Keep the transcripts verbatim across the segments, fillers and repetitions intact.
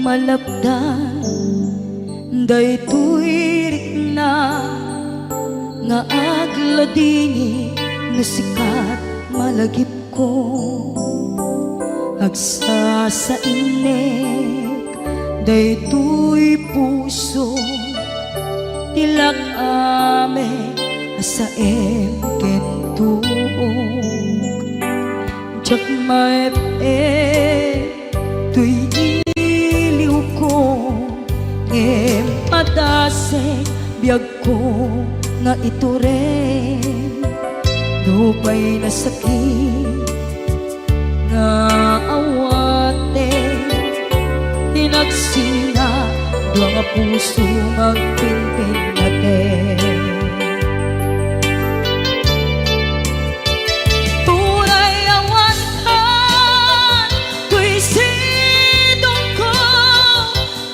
malapdan daytoy rikna nga agladingit no sikat malagipko. Agsasainek daytoy puso ti lak-amek a saem ken tuok. Diak maep-ep toy iliwko, ngem padasek biagko nga itureng. Nupay nasakit nga awaten, tinagsina dua nga puso nga agpinpinnaten. Uray awan kan toy sidongko,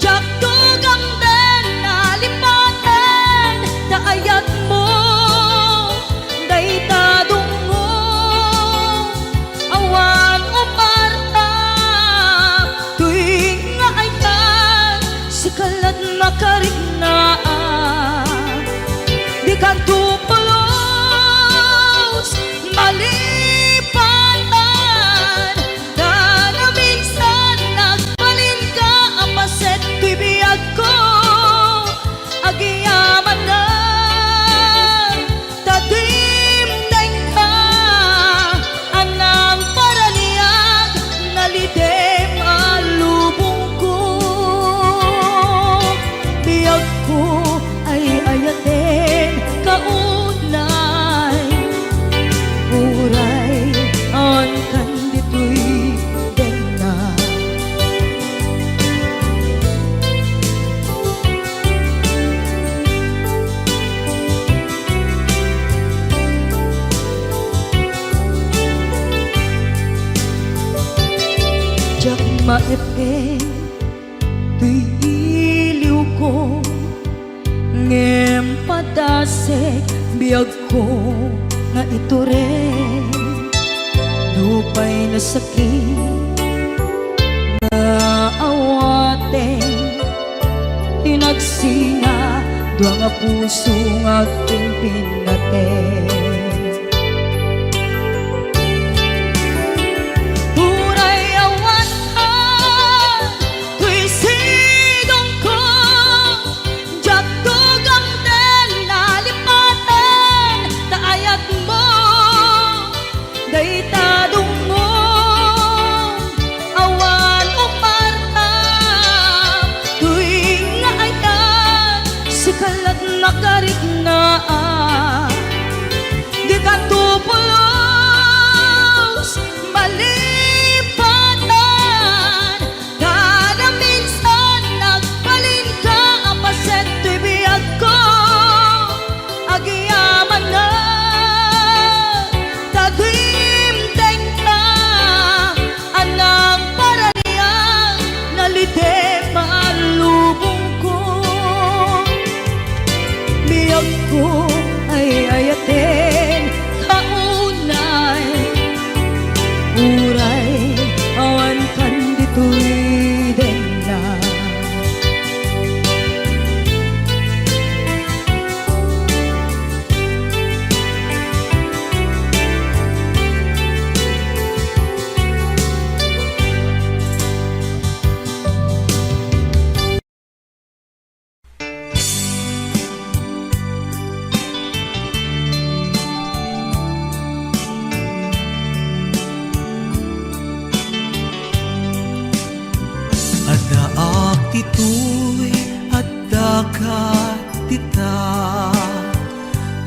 diak tugamden a lipaten ta ayatmo dayta dungngo. Awan umarta toy nga ayat, sika lat makariknaan. Dikanto pulos malipatan, ta naminsan nagbalinka a paset toy biagko. Agyamanak ta dimdengka, a nangparaniag, nalidem a lubongko. Biagko ay ayaten kaunay, uray awan kan ditoy denna. Diak maep-ep toy iliwko, ngem padasek biagko nga itureng. Nupay nasakit nga awaten, tinagsina dua nga puso nga agpinpinnaten. Uray awan ka toy sidongko, diak tugamden a lipaten ta ayatmo dayta dungngo. Awan umarta toy nga ayat, sika lat makariknaan. Dikanto pulos malipatan, ta naminsan nagbalinka a paset toy biagko. Agyamanak ta dimdengka, a nangparaniag, nalidem a lubongko. Biagko ay ayaten kaunay, uray awan kan ditoy denna. Addaak ditoy, addaka dita.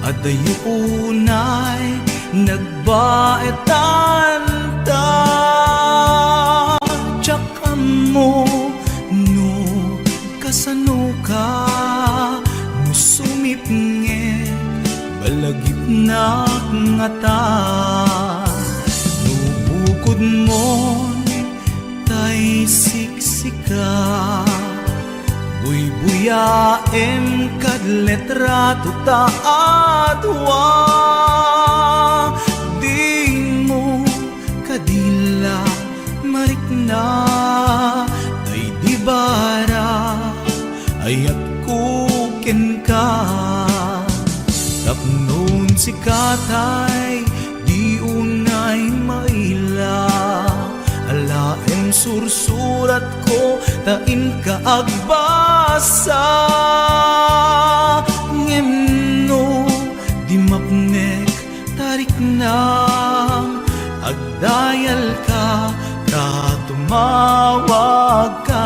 Adayo unay nagbaetan ta. Diak ammo no kasanoka, no sumipnget balagipnak ngata. No bukodmon tay siksika, buybuyaem kad letrato ta a dua. Dimo kadi la marikna, tay di ba Ayatko kenka, tapnon sika tay di unay maila. Alaem sursuratko ta inka agbasa. Ngem no di mapnek, tariknam, agdayalka ta tumawagka.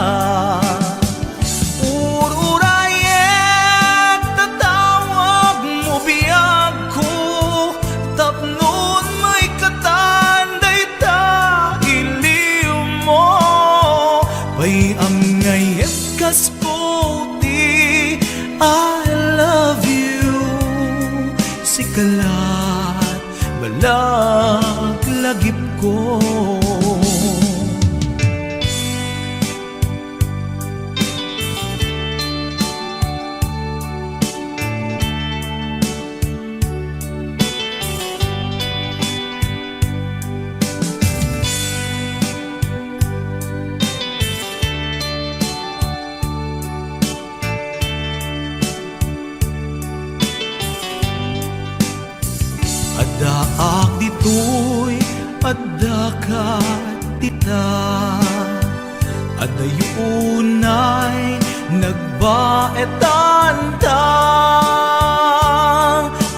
Ururayek ta tawagmo biagko, tapnon maikatan dayta iliwmo. Bay-am nga iyat kas puti, I love you. Sika la, balaklagipko. Addaak ditoy, addaka dita. Adayo unay nagbaetanta.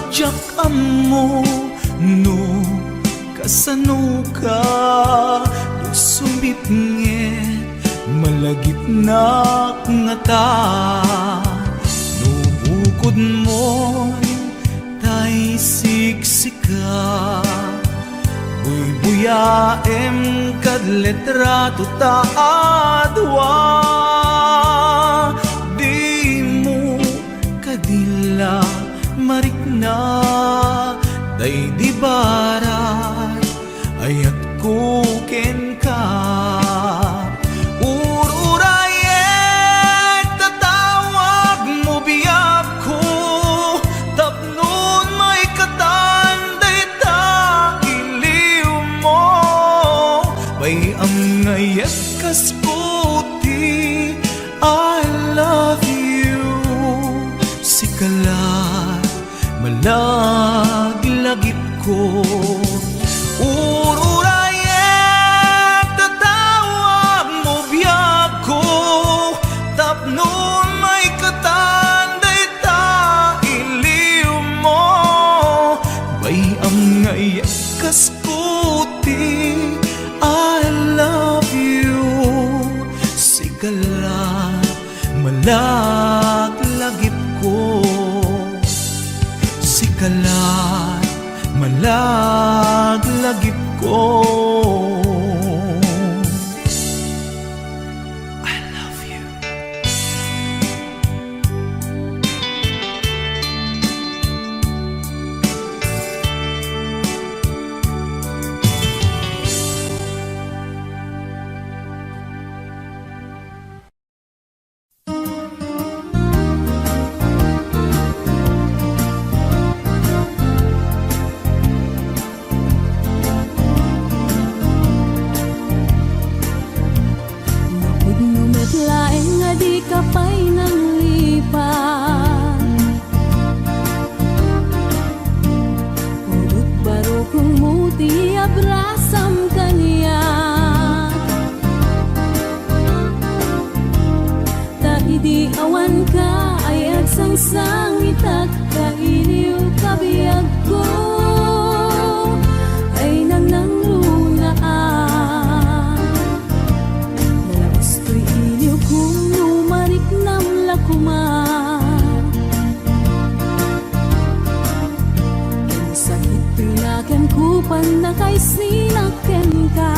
Diak ammo no kasanoka, no sumipnget malagipnak ngata. No bukodmo tay siksika, buybuyaem kad litrato ta a dua. Dimo kadi la marikna daydi barat, ayatko kenka. Ururayek ta tawagmo biagko, tapnon maikatan dayta iliwmo. Bay-am nga iyat kas puti, I love you. Sika la, malaglagipko. Ururayek ta tawagmo biagko, tapnon maikatan dayta iliwmo. Bay-am nga iyat kas puti, I love you. Sika la, malaglagipko. Sika la, malaglagipko. I love you. Napudno met laeng nga dika pay nanglipat. Pudot barukongmo ti abrasam kaniak. Ta idi awanka ay agsangsangitak, ta iliwka biagko ay nangnangrunaak. Nalaus toy iliwko no mariknam la koma. Ken sakit toy nakem ko pannakaisina kenka.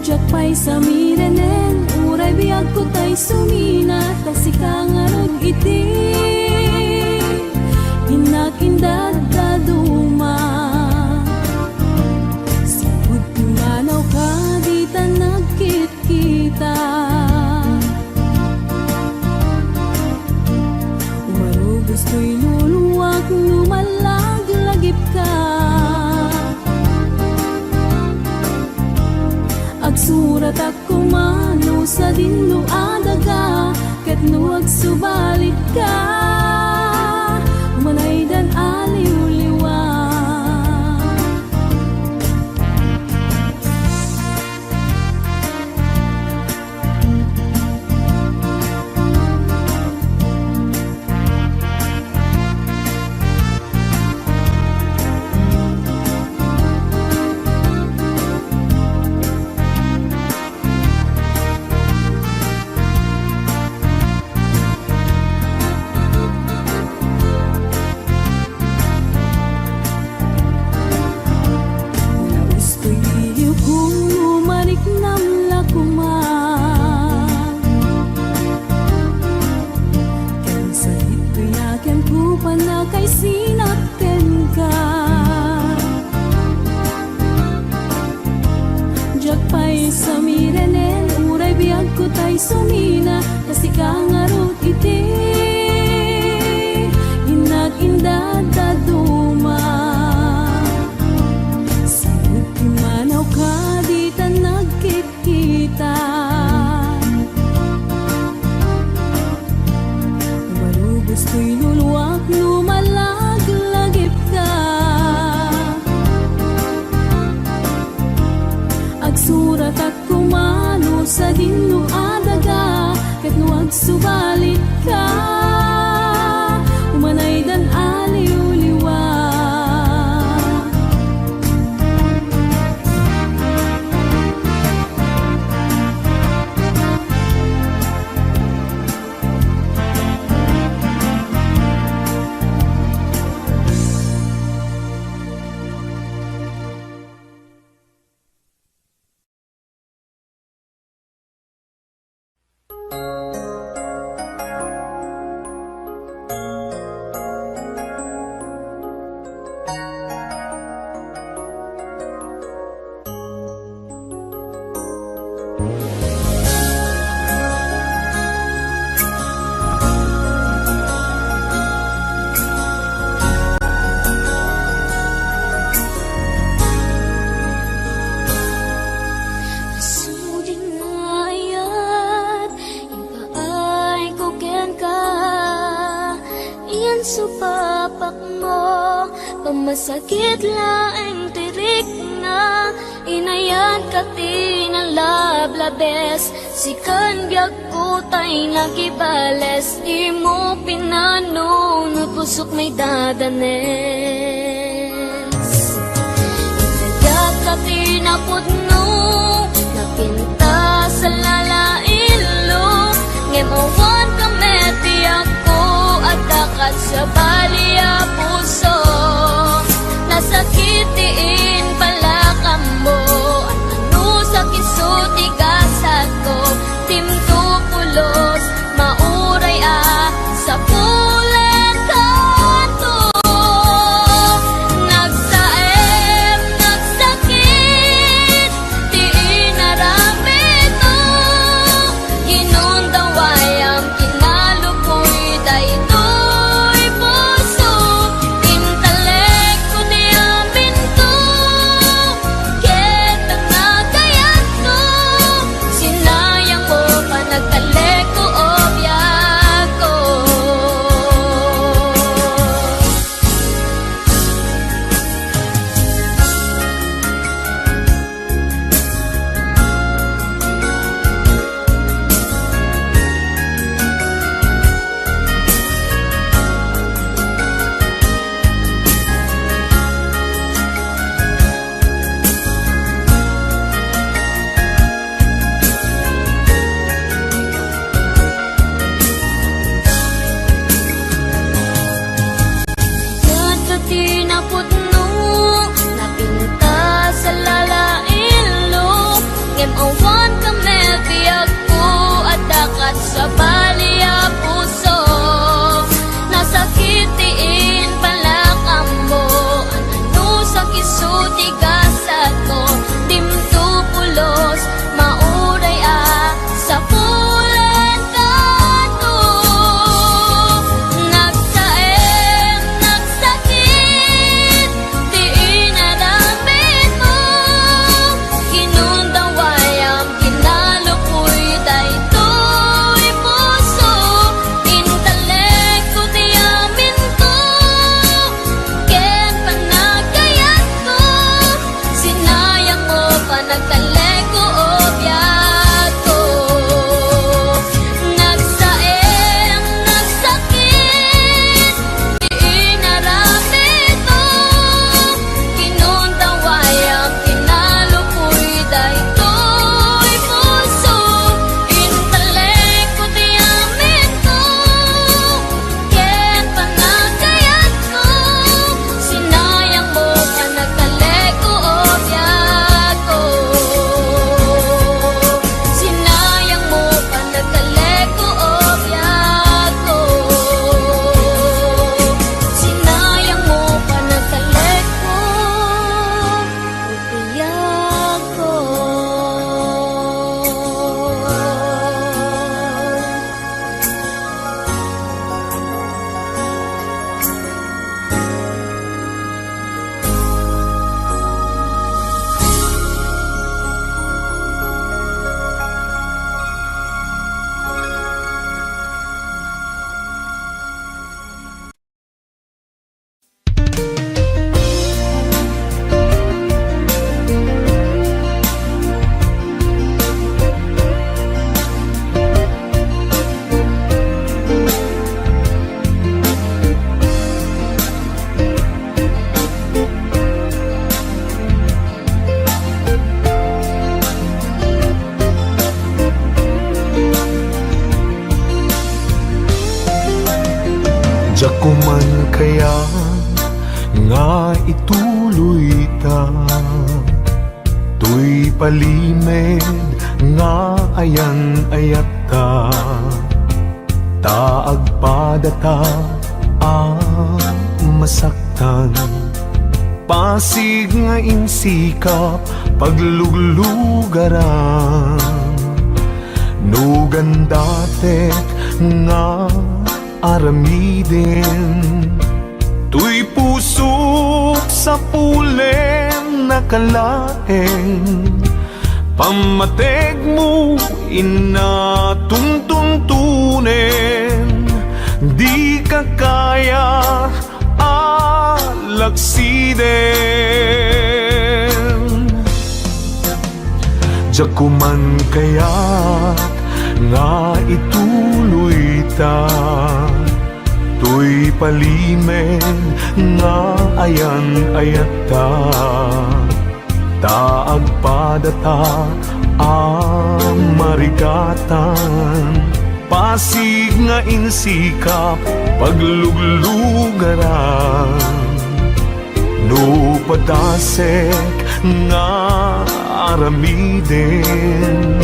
Diak pay samirenen, uray biagko tay sumina, ta sika ngarud iti innak indaddaduma. Sipud pumanawka, dita nagkit- kita. Umarugos toy luluak no mallaglagipka. Agsuratak koma no sadino a daga, ket no agsubalitka, umanaydan a liwliwa. Naustoy iliwko no mariknam la koma. Ken sadittoy nakenko, pannakaisinat kenka. Diak pay samirenen, uray biagko tay sumina, ta sika ngarud iti innak inda dadduma. Saut ti manawka, ditan nagkitkita. Malubostoy luluak no malaglagipka. Agsuratak koma no sadino a daga, ket no agsubalitka, umanaydan a liwliwa. Suding ayat, impaayko kenka, iyan supapakmo, pamasakit laeng ti rikna, inayat ka ti nalablabes, sikan biagko tay nakibales, dimo pinanunot pusok maidadanes. Inayat ka ti napudno, napintas a lalailo, ngem awan ka met ti agko, adda kat sabali a puso. Nasakit ti impalakammo, ano sakit so ti gasatko, dimto pulos, mauray a sapulen kanto. Nagsaem, nagsakit ti inaramidmo. Inundawayam, kinalupoy daytoy puso. Intalekko ti aminko, ket nagkayatko. Sinayangko, panagtalekko, o biagko. Dagiti napudno, napintas a lalailo, ngem awan ka met ti agko, adda kat sabali a puso. Nasakit ti impalakammo, ano sakit so ti gasatko, dimto pulos, mauray a sapulen kanto. Nagsaem, nagsakit ti inaramidmo. Inundaway a ituloyta. Toy palimed nga ayan-ayatta, ta agpadata a masaktan. Pasig nga insikap pagluglugaran. No gandatek nga aramiden, toy pusok sapulen a kalaeng. Pammategmo, inna, tuntuntunen, dika kaya a laksiden. Diak man kayat nga ituloyta, toy palimed nga ayan-ayatta, ta agpadata a marigatan. Pasig nga insikap pagluglugaran. No padasek nga aramiden,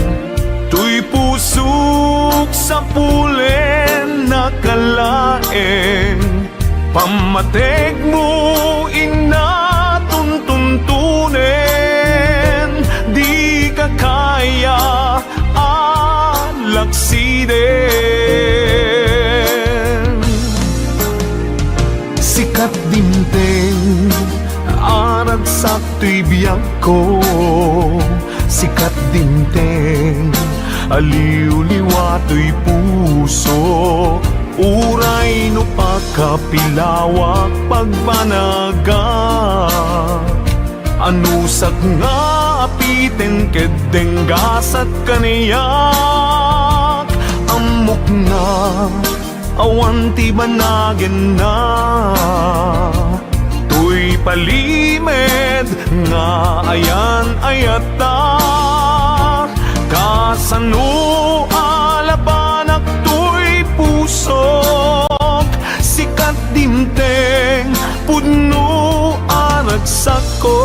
toy pusok sapulen a kalaeng. Pammategmo, inna, tuntuntunen, dika kaya a laksiden. Sikat dimteng a ragsak toy biagko, sikat dimteng a liwliwa toy puso, uray no pakapilawak pagbanagak. Anusak nga apiten ket denggasak kaniak. Ammok nga awan ti banagenna. Toy palimed nga ayan-ayatta, kasano a labanak toy pusok? Sikat dimteng pudno a ragsakko.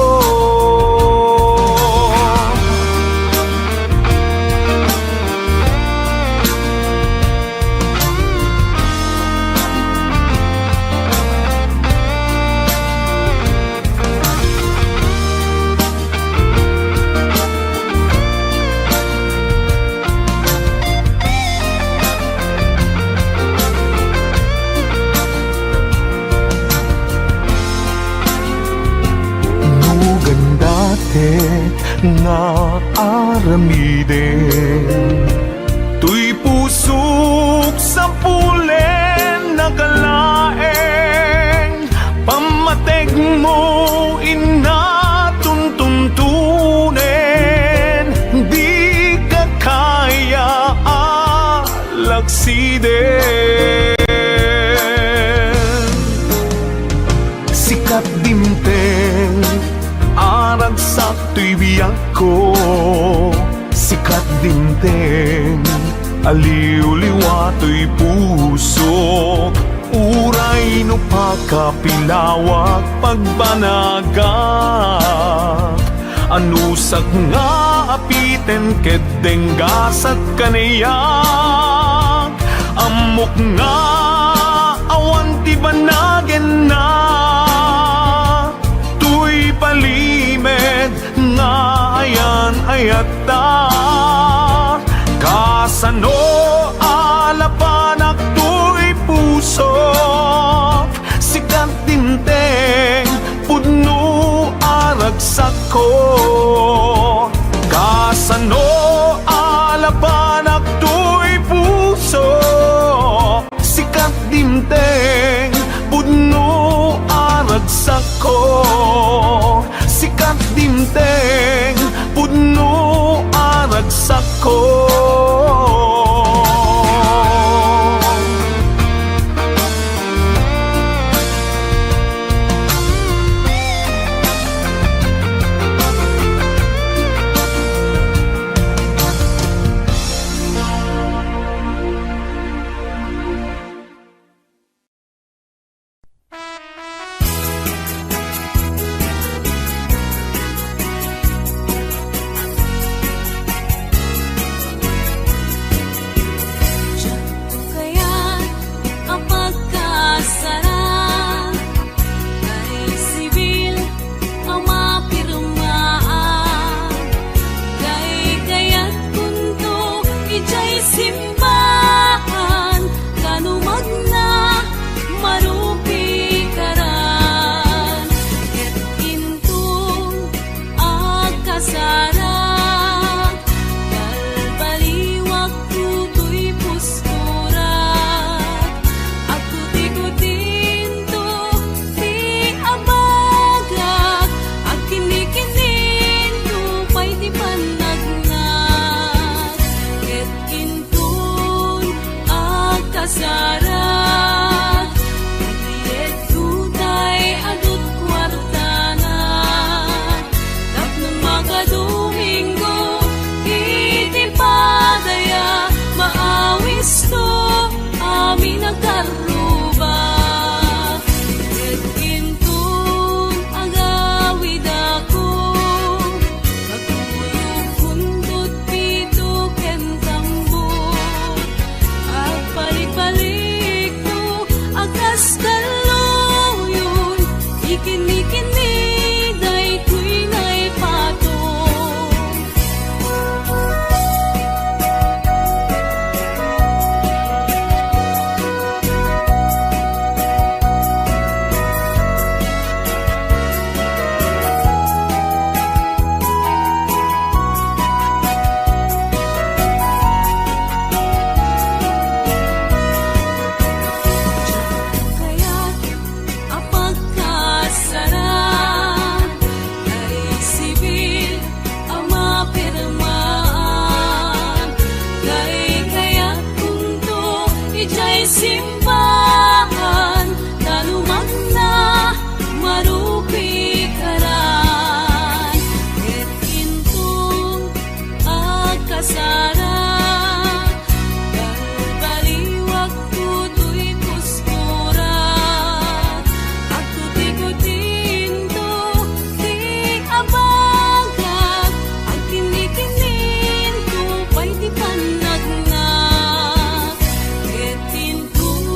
No gandatek nga aramiden, toy pusok sapulen a kalaeng. Pammategmo, inna, tuntuntunen, dika kaya a laksiden. Sikat dimteng a ragsak toy biagko, sikat dimteng a liwliwa toy pusok, uray no pakapilawak pagbanagak. Anusak nga apiten ket denggasak kaniak. Ammok nga awan ti banagenna. Toy palimed nga ayan-ayatta, kasano a labanak toy pusok? Sikat dimteng pudno a ragsakko. Kasano a labanak toy pusok? Sikat dimteng pudno a ragsakko. Sikat dimteng pudno a ragsakko. Timbangan, talumagna, marupikaran, ket intong agkasara, balbaliwak toy puskora, agtutikot into ti abagak, agkinnikinninto pay ti pannaknak, ket intong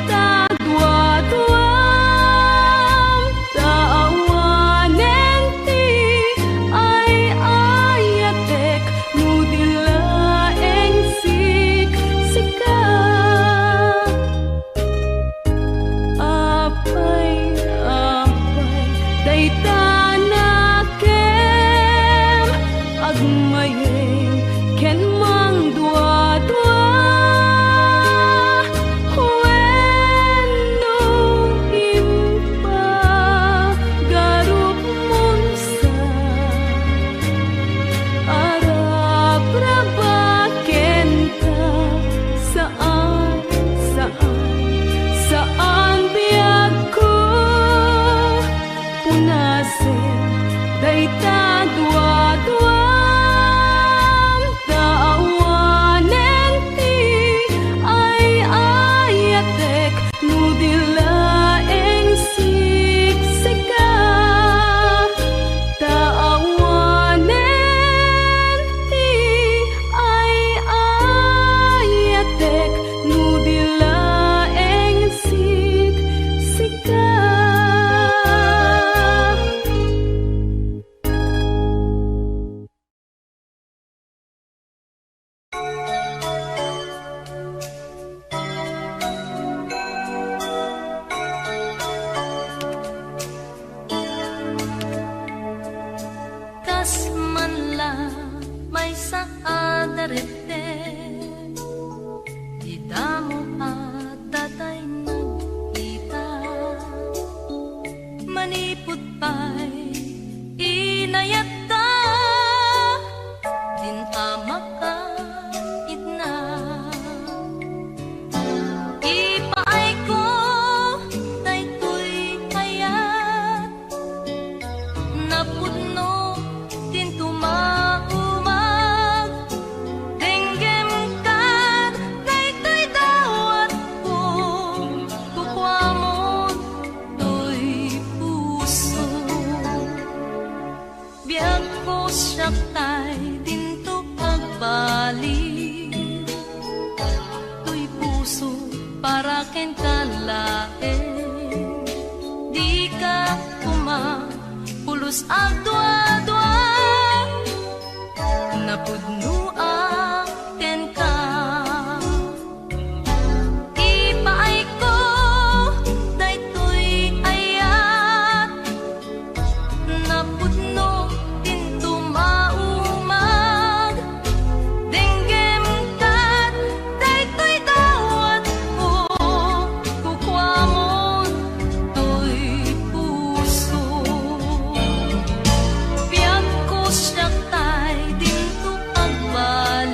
ta duaduam, ta awanen ti ay-ayatek no di laeng siksika. Apay, apay, dayta nakem, agmayem ken mangduadua, wenno impagarupmon sa arapraba kenta. Saan, saan, saan biagko punasen dayta duaduam, ta awanen ti ay-ayatek no di laeng siksika. Ta awanen ti ay-ayatek no di laeng siksika. Kas man la maysa a daretdem, dida mo adda tay nagita. Manipud pay inayatta, din a makaitna. Ipaayko daytoy ayat, napudno dinto maumag, denggem kad daytoy dawatko, kukuamon toy puso. Biagko, siak tay dinto agbaliw. Toy puso para kenka laeng. Dika koma pulos agduadua. Napudnoak kenka. Ipaayko daytoy ayat, napudno dinto maumag. Denggem kad daytoy dawatko, kukuamon toy puso. Biagko, siak tay dinto agbaliw.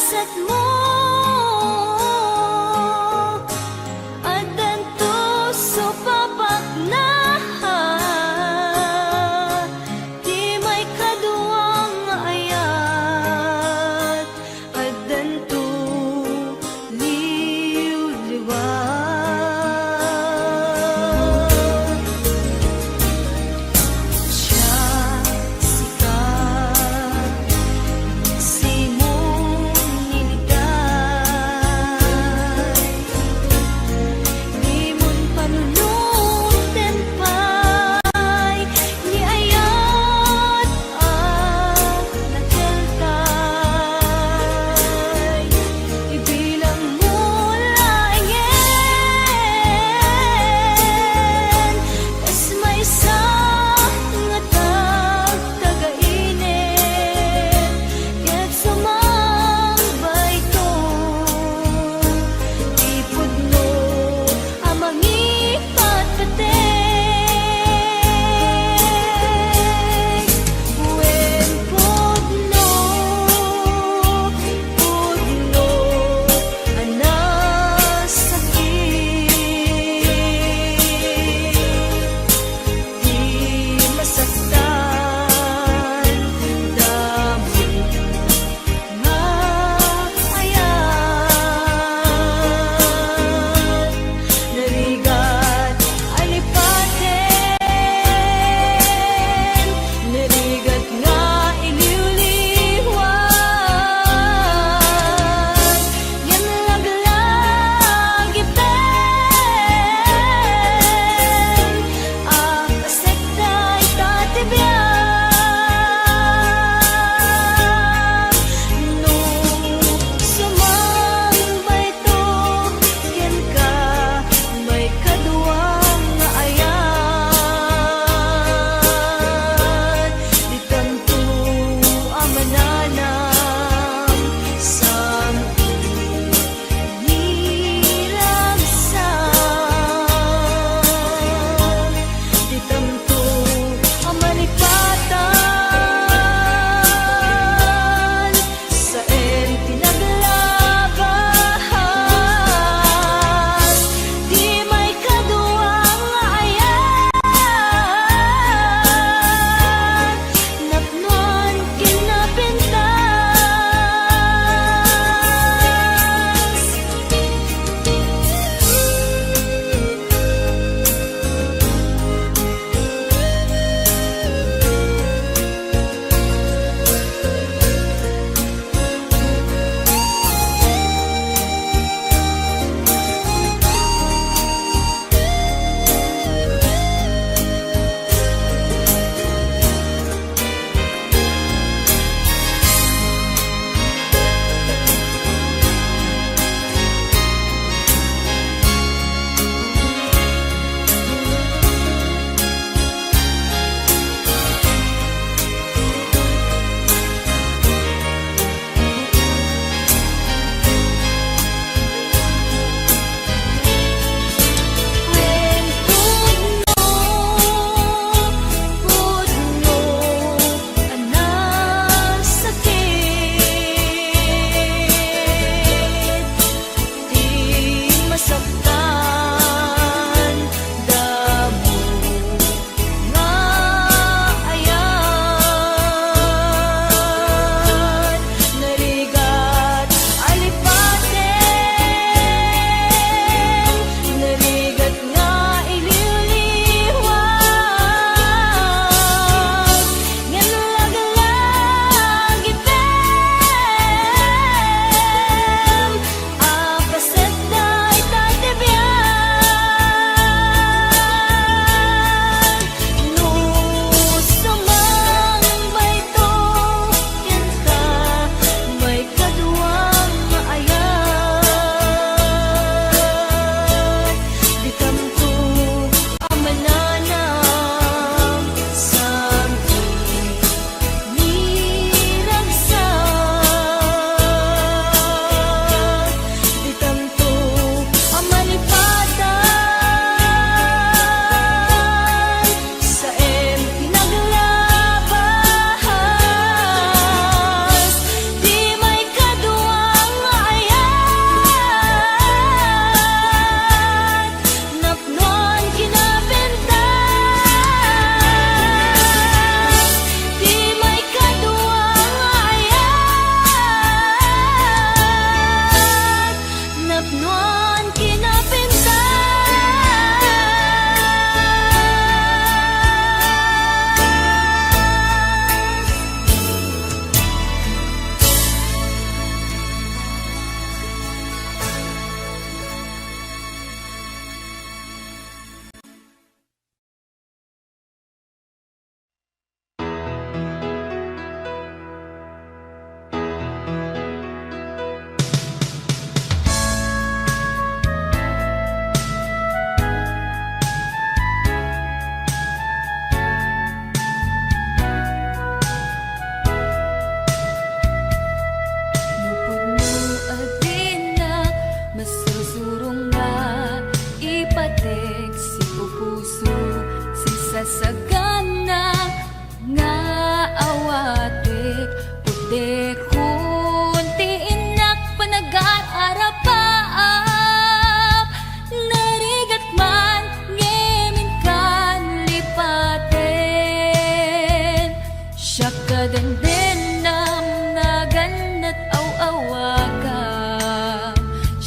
Satmo, addanto supapaknahan, ti maikadua nga ayat, addanto liwliwa. Siak, sika, Simon, Nilda,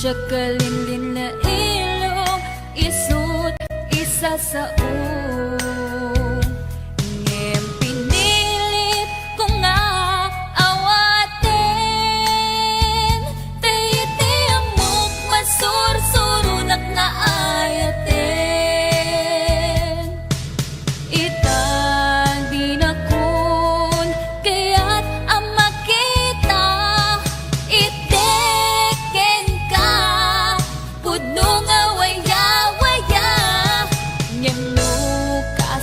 Siak a linlinlailog, isut' isasao. Ngem pinilit ko nga awaten, ta iti ammok masursuronak nga ayaten. Ita dinakon kayat a makita iti kenka. Pudno nga wayawaya, ngem no kas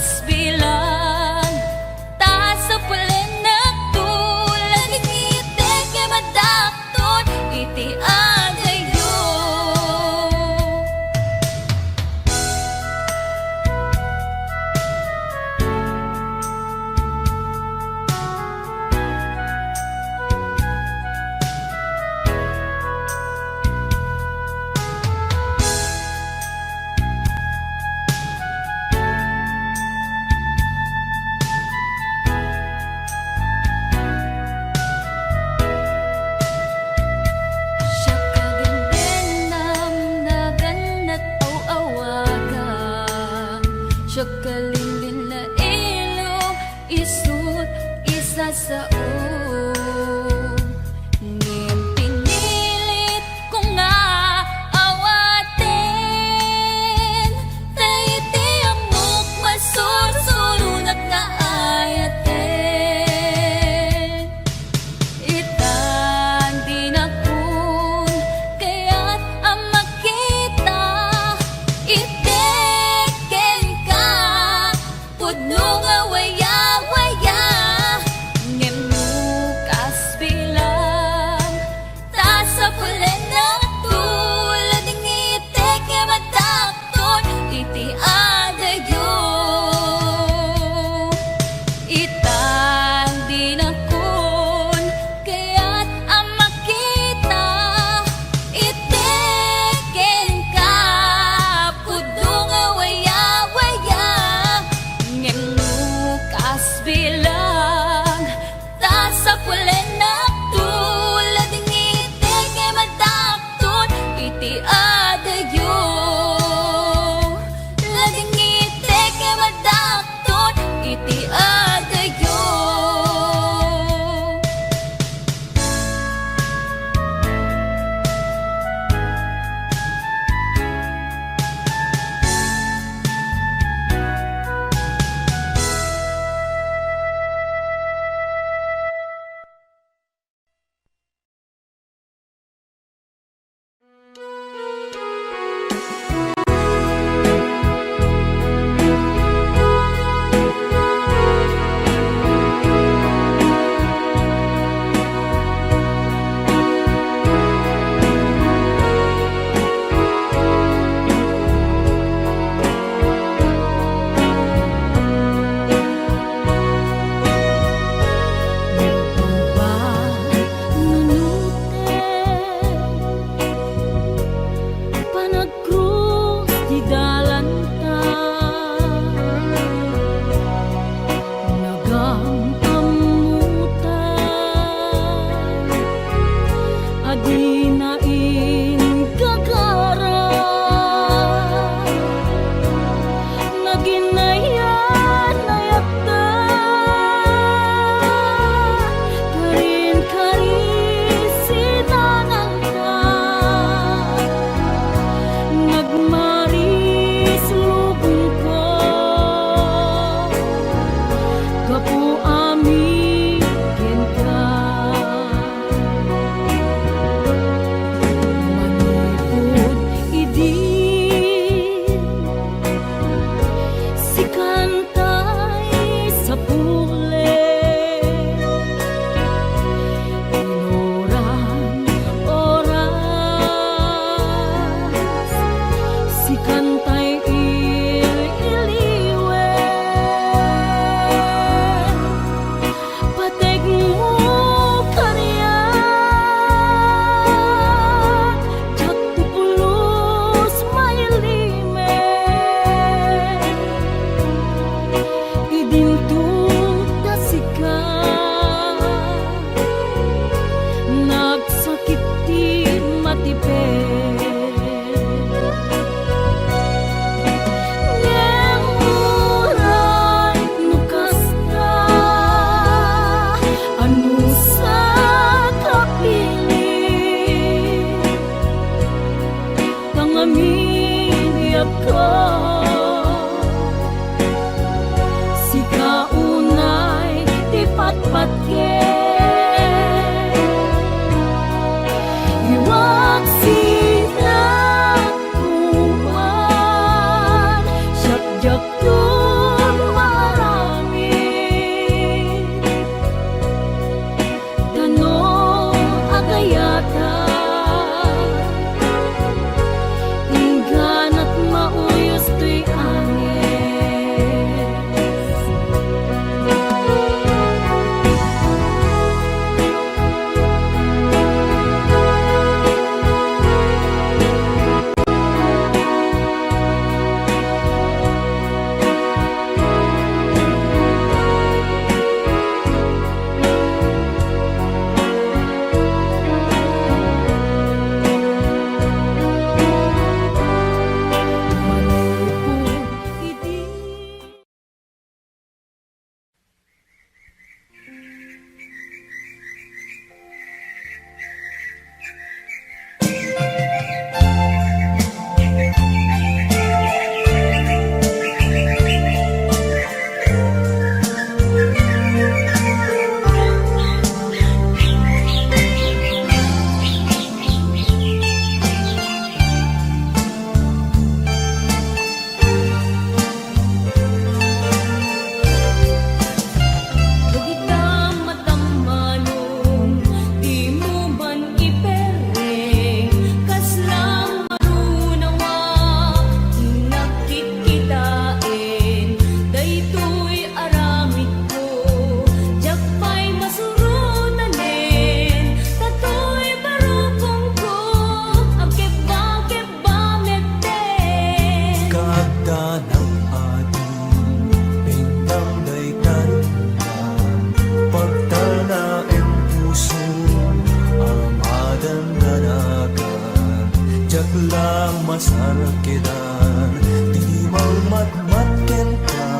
Diak la masarkedan ti di mangmatmat kenka,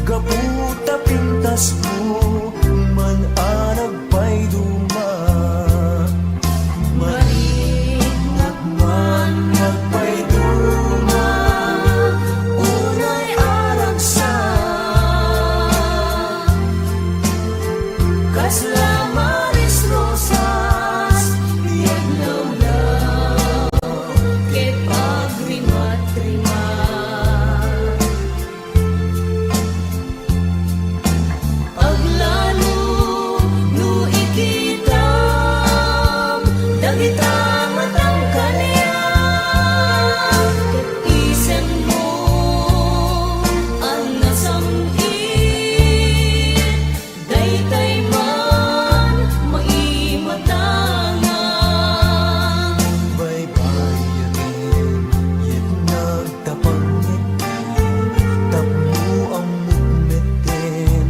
gapu ta pintasko man a nagpayduma. Mariknak man nga agpayduma, unay a ragsak. Kasla Maris Rosas ti aglawlaw ket agrimatrimat. Aglalo no ikitam dagita matang kaniak ket isemmo a nasam-it. Daytay man maimatanga. Baybayaten, yet nagtapang metten, tapno ammok metten,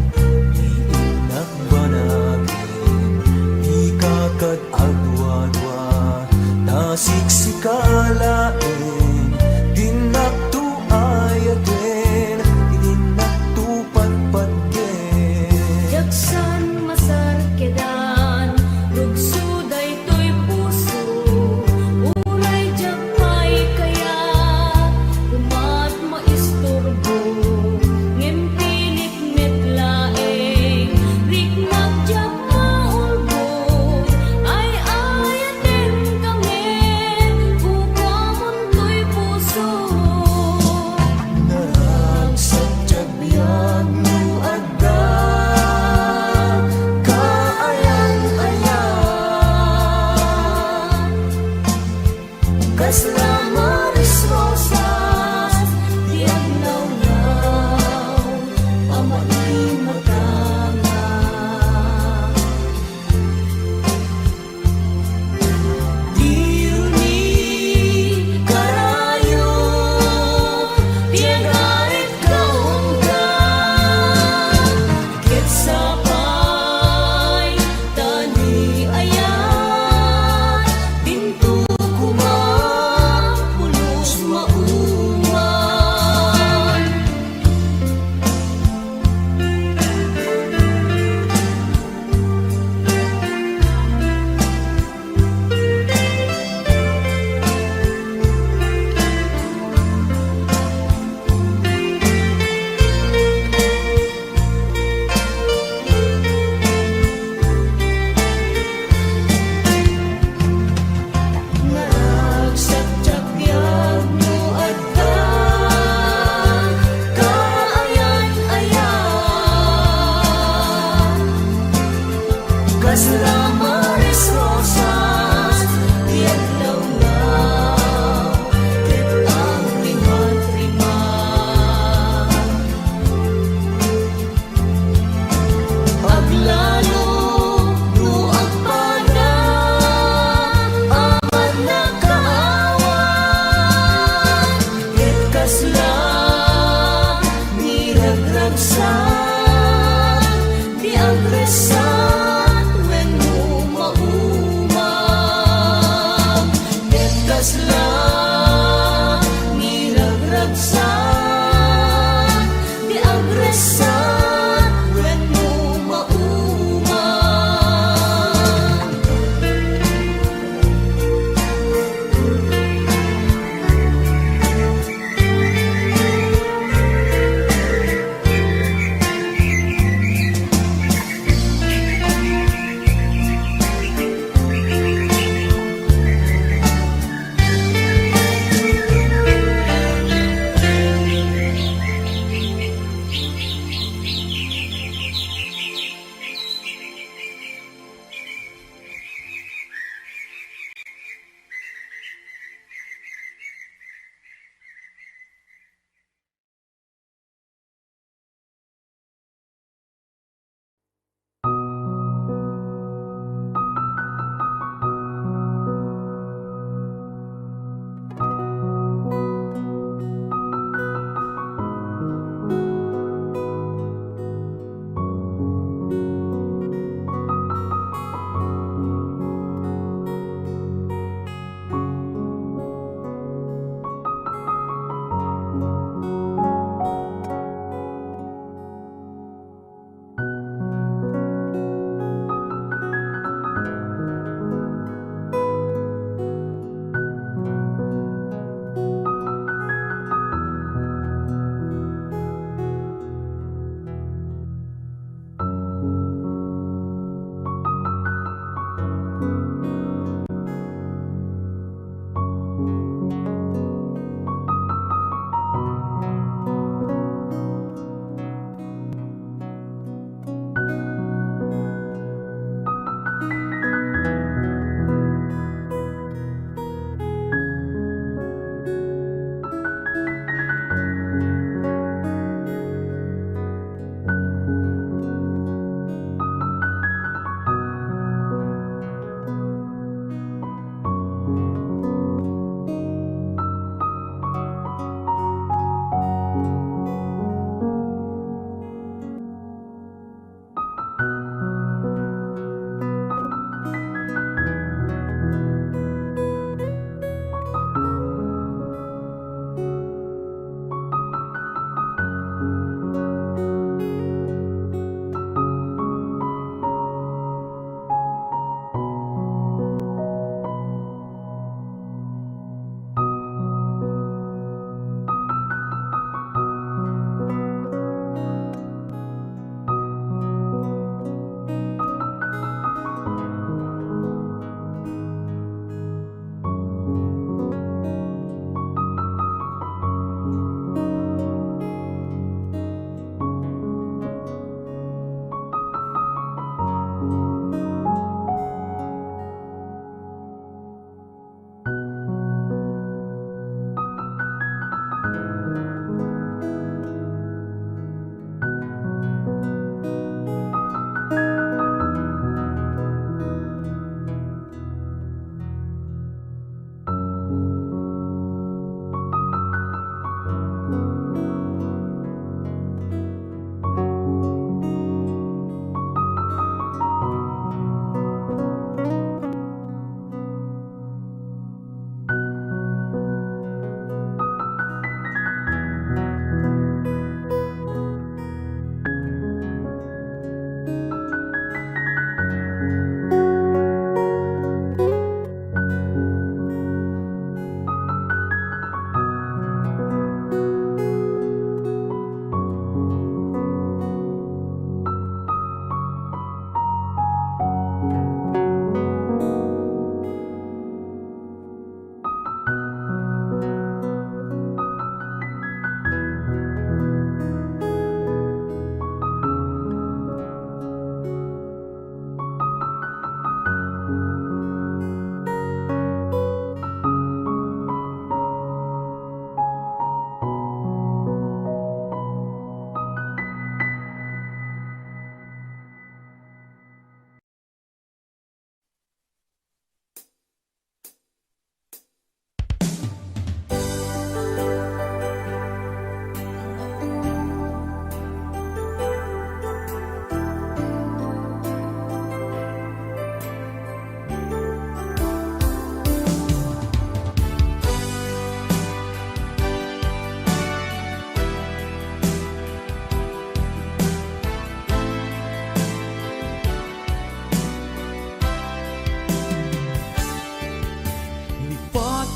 ni innak banagen, dika kad aduadua, ta siksika laeng, dinnak to ayaten, dinnak to patpatgen. Diak san masarkedan, rugso daytoy puso, uray diak pay kayat, umat maisturbo, ngem pilik met laeng, riknak diak maulbod, ay-ayatenka met, kukuam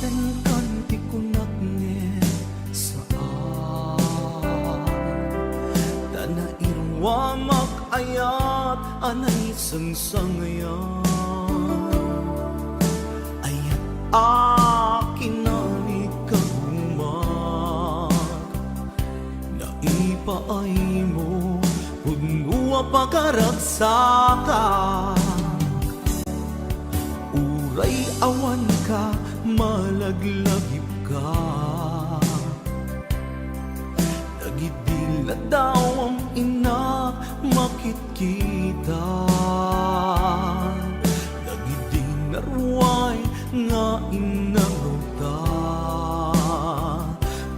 Kanti kunak ngem saan, ta nairuamak ayat a naisangsangayan. Ayat a kinanikagumak, naipaaymo, pudno a pagaragsakan. Uray awanka, malaglagipka. Dagidi ladawam innak makitkita. Dagidi naruay nga innangawta.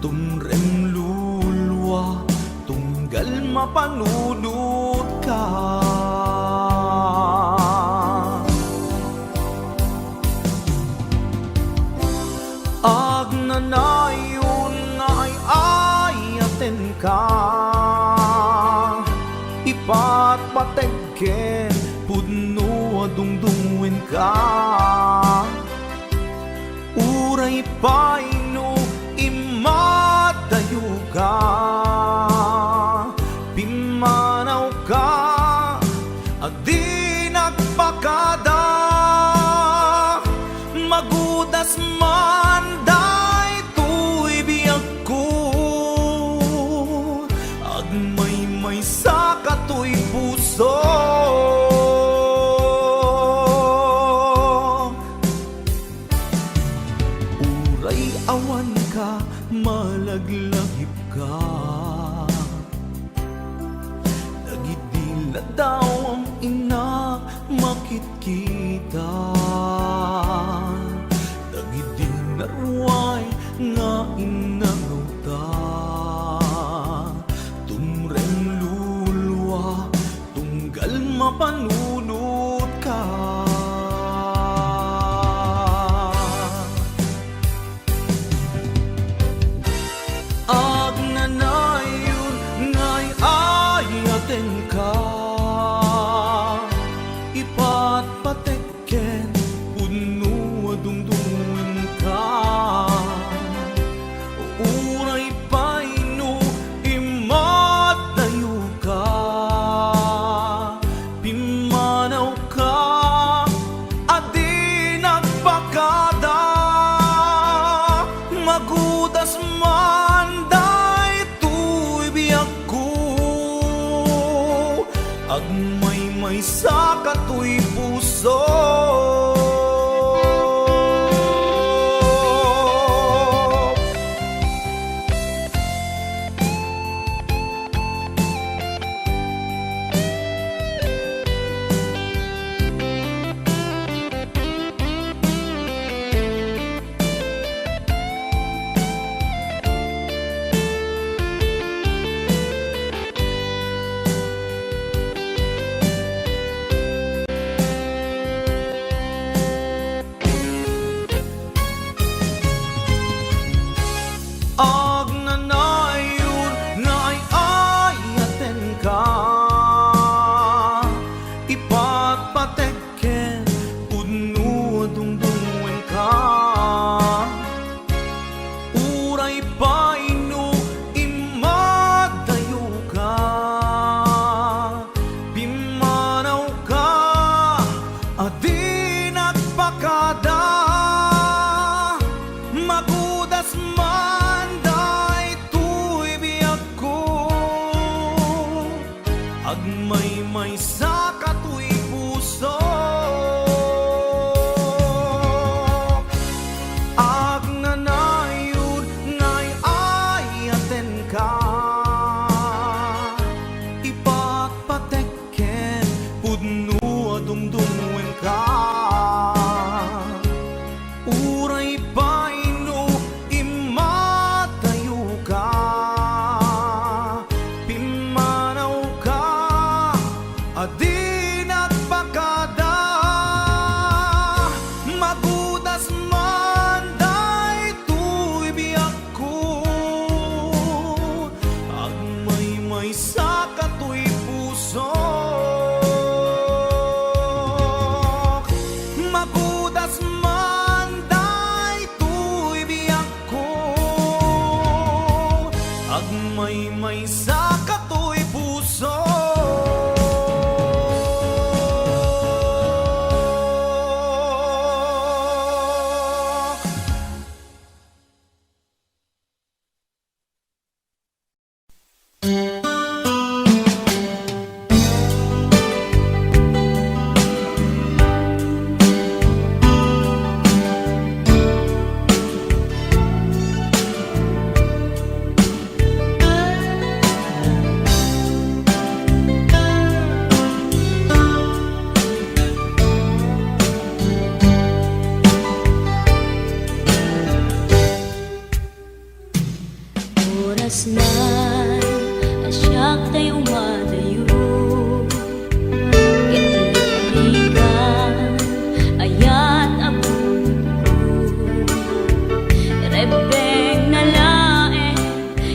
Tumrem lulua, tunggal mapanunotka. Agnanayon nga ay-ayatenka, ipatpateg ken pudno a dungdungngoenka. Uray pay no immadayoka, pimmanawka a di nagpakada. Magudas man daytoy biagko, agmaymaysa katoy puso. Uray awanka, malaglagipka. Dagidi ladawam innak makitkita. Dagidi naruay nga innangawta. Tumreng lulua, tunggal mapanunotka. Agnanayon nga ay-ayatenka, ipatpatek ken pudno a dungdungngoenka. Uray pay no immadayoka, pimmanawka a di nagpakada. Magudas man daytoy biagko, agmaymaysa katoy puso. Agnanayon nga ay-ayatenka, ipatpatek ken pudno a dungdungngoenka. Uray pay no immadayoka, pimmanawka a di nagpakada. Magudas man daytoy biagko, agmaymaysa katoy puso. Agnanayon nga ay-ayatenka, ipatpatek ken pudno a dungdungngoenka. Uray pay no immadayoka, pimmanawka a di nagpakada. Magudas man daytoy biagko, agmaymaysa katoy puso. Magudas man daytoy Nay, a siak tay umadayo, ket librikan ayat a bunko. Rebbengna laeng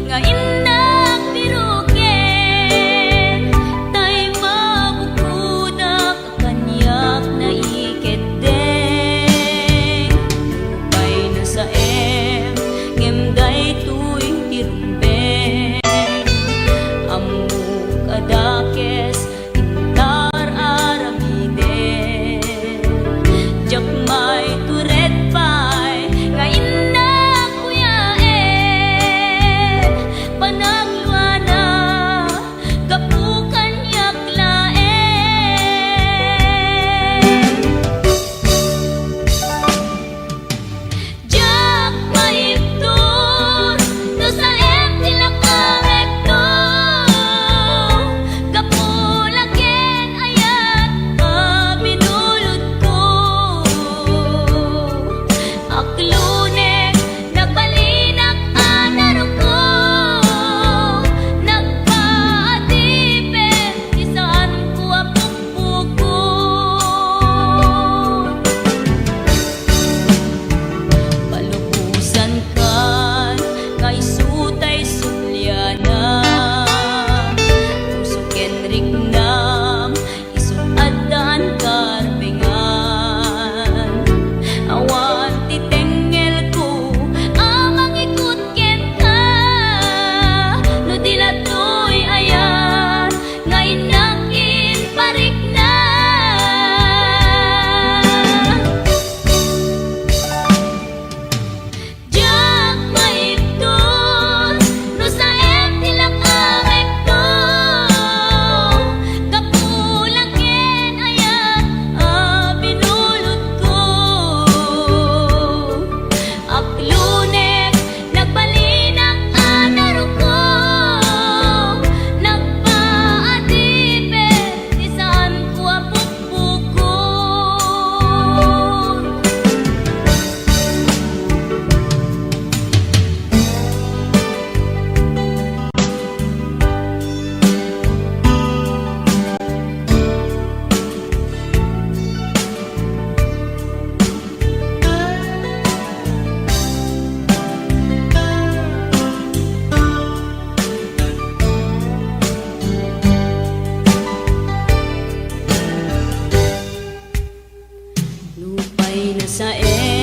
nga innak piruken, tay mabukodak kaniak naikeddeng. Nupay nasaem, ngem daytoy ti rumbeng. Ammok a dakes, intar aramiden. Diak maitured pay nga innak kuyaen. Panagluana, gapu kaniak laeng. Diak maibtur no saem ti nakamekto, gapu la ken ayat a binulodko. Aklunek, nagbalinak a naruko, nagpaadipet ti saanko a pukpukot. Palubosankan nga isu tay sublianam, puso ken riknam, isu addaan karbengan. Awan ti tengngelko a mangikut kenka, no di la toy ayat nga innak imparikna. Diak maibtur no saem ti nakamekto, gapu la ken ayat a binulodko. Aklunek, nagbalinak a naruko, nagpaadipet ti saanko a pukpukot. Nupay nasaem